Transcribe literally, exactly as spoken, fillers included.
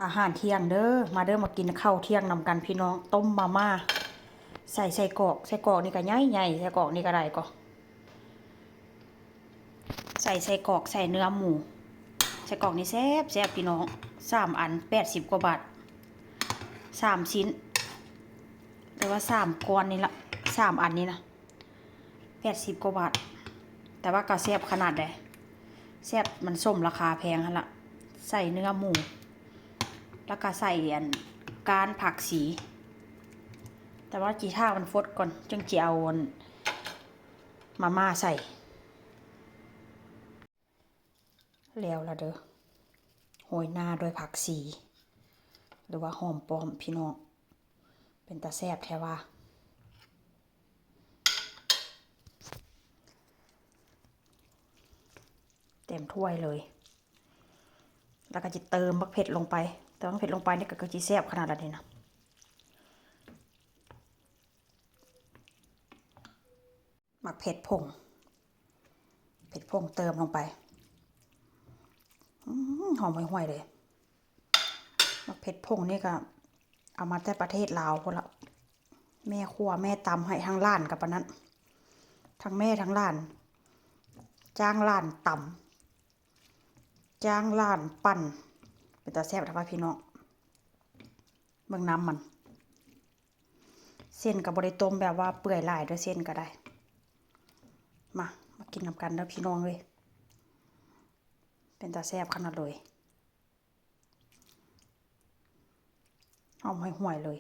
อาหารเที่ยงเด้อ มาเด้อ มากินข้าวเที่ยงนำกันพี่น้อง ต้มมาม่า ใส่ไส้กรอก ไส้กรอกนี่ก็ใหญ่ๆ ไส้กรอกนี่ก็ได้ก็ ใส่ไส้กรอก ใส่เนื้อหมู ไส้กรอกนี่แซ่บแซ่บพี่น้อง สามอัน แปดสิบกว่าบาท สามชิ้น หรือว่าสามก้อนนี่ละ สามอันนี่นะ แปดสิบกว่าบาท แต่ว่าก็แซ่บขนาดใด แซ่บมันสมราคาแพงหั่นละ ใส่เนื้อหมู แล้วก็ใส่อันก้านผักชี แต่ว่าจีท่ามันฟดก่อน จึงจะเอาอันมาม่าใส่ แล้วละเด้อ โรยหน้าด้วยผักชี หรือว่าหอมป้อมพี่น้อง เป็นตาแซ่บแท้ว่า เต็มถ้วยเลย แล้วก็จะเติมบักเผ็ดลงไป เติมบักเผ็ดลงไปนี่ก็ก็จะแซ่บขนาดนี้นะ หมักเผ็ดผง เผ็ดผงเติมลงไป อืม หอมห่วยๆเลย หมักเผ็ดผงนี่ก็เอามาแต่ประเทศลาวพุ้นละ แม่ครัวแม่ตำให้ทั้งหลานกับปานนั้น ทั้งแม่ทั้งหลาน จ้างหลานตำ จ้างหลานปั่น เป็นตาแซ่บนะคะพี่น้อง เบิ่งน้ำมัน เส้นก็บ่ได้ต้มแบบว่าเปื่อยหลายเด้อ เส้นก็ได้ มา มากินนำกันเด้อพี่น้องเอ้ย เป็นตาแซ่บขนาดเลย หอมห่วยๆเลย